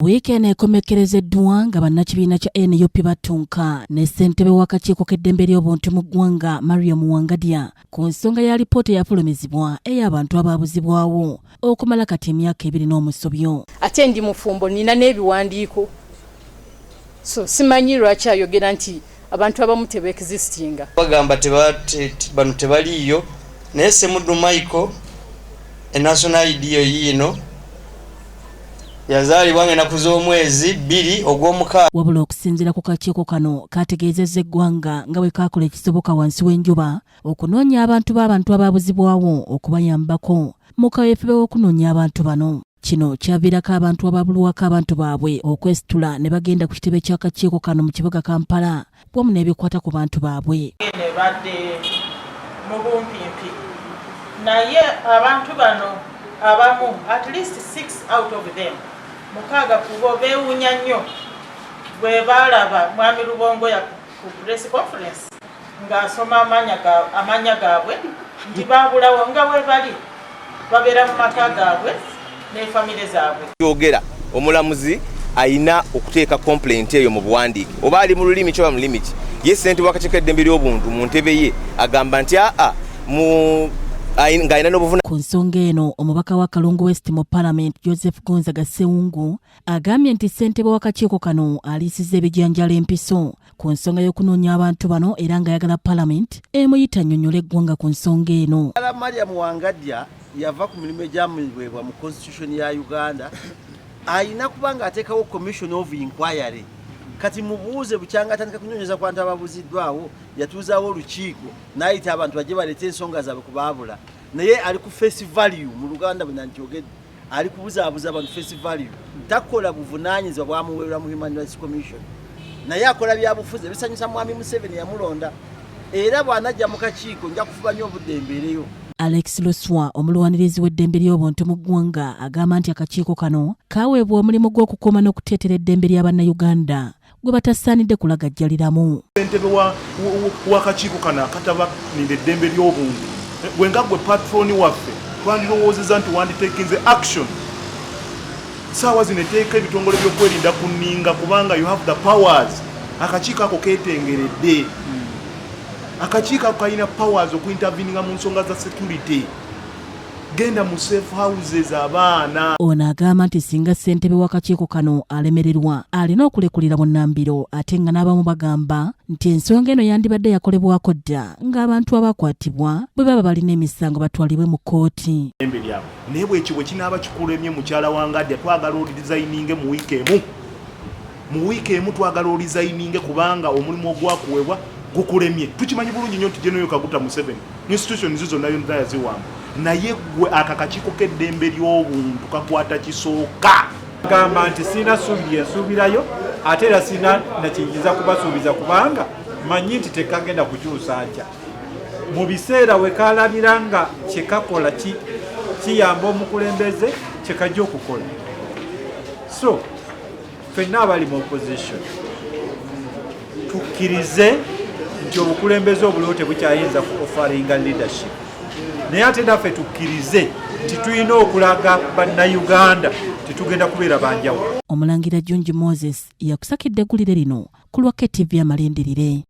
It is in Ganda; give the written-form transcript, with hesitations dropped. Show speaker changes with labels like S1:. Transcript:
S1: Wiiki eno ekomekkerezeddwa nga bannakibiina kya NUP battunka ne ssentebe w'akakiiko k'eddembe ly'obuntu mu ggwanga, Mariam Wangadya, ku nsonga ya lipoota eyafulumizibwa ey'abantu abaabuzibwawo okumala kati emyaka 2 n'omusobyo.
S2: Ate ndi mufumbo, nina n'ebiwandiiko, so simanyi lwaki ayogera nti abantu abamu tebeexistinga.
S3: Bagamba bano tebaliiyo, naye Semuddu Michael, enational ID yo yiino, yazaalibwa nga enaku z'omwezi 2 ogw'omukaaga.
S1: Wabula okusinziira ku kakiiko kano, kategeezezza eggwanga nga bwe kaakola ekisoboka wansi w'enjuba okunoonya abantu b'abantu abaabuzibwawo okubayambako mu kaweefube w'okunoonya abantu bano. Kino kyaviirako abantu ababulwako abantu baabwe okwesitula ne bagenda ku kitebe ky'akakiiko kano mu kibuga Kampala wamu n'ebikwata ku bantu baabwe.
S4: Eno ebadde mu bumpimpi, naye abantu bano abamu, at least six out of them, 6 ku bo beewuunya nnyo bwe baalaba Mwami Lubongoya ku press conference ng'asoma amanya gaabwe nti baabulawo, nga bwe bali babeera mu maka gaabwe ne famire zaabwe.
S5: Yogera omulamuzi ayina okuteeka complaint eyo mu buwandiike, oba ali mu lulimi ki oba mu lulimi ki. Ye ssentebe w'akakiiko k'eddembe ly'obuntu mu ntebe ye agamba nti aa mu ng'alina n'obuvuna.
S1: Ku nsonga eno, omubaka wa Kalungu West mu Parliament, Joseph Gonzaga Sewungu, agambye nti ssentebe w'akakiiko kano aliisiza ebijanjalo empiso ku nsonga y'okunoonya abantu bano, era ng'ayagala Parliament emuyita annyonnyola eggwanga ku nsonga eno.
S6: Mariam Wangadya yava ku mirimu egyamuweebwa mu constitution ya Uganda. Ayina kuba nga ateekawo commission of inquiry. Kati mubuuze, bukyanga atandika kunyonyeza ku bantu ababuziddwawo, yatuuzaawo olukiiko n'ayita abantu bajje baleete ensonga zaabwe ku baabula? Naye ali ku face value, mu Luganda bwe nankyogedde, ali kubuzaabuza abantu face value. Takola buvunaanyizibwa bwamuweerwa mu Human Rights Commission, naye akola byabufuzi ebisanyusa Mwami Museveni yamulonda. Era bw'anajja mu kakiiko, nja kufuba nnyo obudde embeereyo.
S1: Alex Luswa, omulwanirizi w'eddembe ly'obuntu mu ggwanga, agamba nti akakiiko kano kaweebwa omulimu gw'okukuuma n'okuteetera eddembe lya Bannayuganda gwe batasaanidde kulagajjaliramu.
S7: Ssentebe w'akakiiko kano akatabanira eddembe ly'obuntu, gwe nga gwe patron waffe, twandirowoozeza nti wanditekinze action saawa zino eteeka ebitongole by'okwerinda ku nninga, kubanga you have the powers. Akakiiko ako ketengeredde. Akakiiko ako kalina powers okuinterveninga mu nsonga za security, genda mu safe houses abaana.
S1: Ono agamba nti singa ssentebe w'akakiiko kano alemererwa, alina okulekulira bunnambiro, ate nga n'abamu bagamba nti ensonga eno yandibadde yakolebwako dda ng'abantu abakwatibwa bwe baba balina emisango batwalibwe mu kkooti.
S7: Eddembe lyabwe. Naye bwekyo bwe kinaaba kikulemye, mukyala Wangadya, twagala oresigninge mu wiiki emu. Mu wiiki emu twagala oresigninge, kubanga omulimu ogwakuweebwa gukulemye. Tukimanyi bulungi nnyo nti General Kaguta Museveni institutions zonna yonna yaziwamba, naye gwe aka kakiiko k'eddembe ly'obuntu kakwata kisooka.
S8: Gamba nti sirina ssuubi lye nsuubirayo, ate era sirina nakiyinza kubasuubiza, kubanga manyi nti tekagenda kukyusa nkya. Mu biseera we kalabira nga kyekakola kiyamba omukulembeze, kyekajja okukola. So ffenna abali mu opposition tukkirize nti obukulembeze obuliwo tebukyayinza ku offeringa leadership, naye ate naffe tukkirize nti tulina okulaga Bannayuganda tetugenda kubeera banjawulo.
S1: Omulangira Junji Moses yakusakidde eggulire lino ku lwa KTV Amalindirire.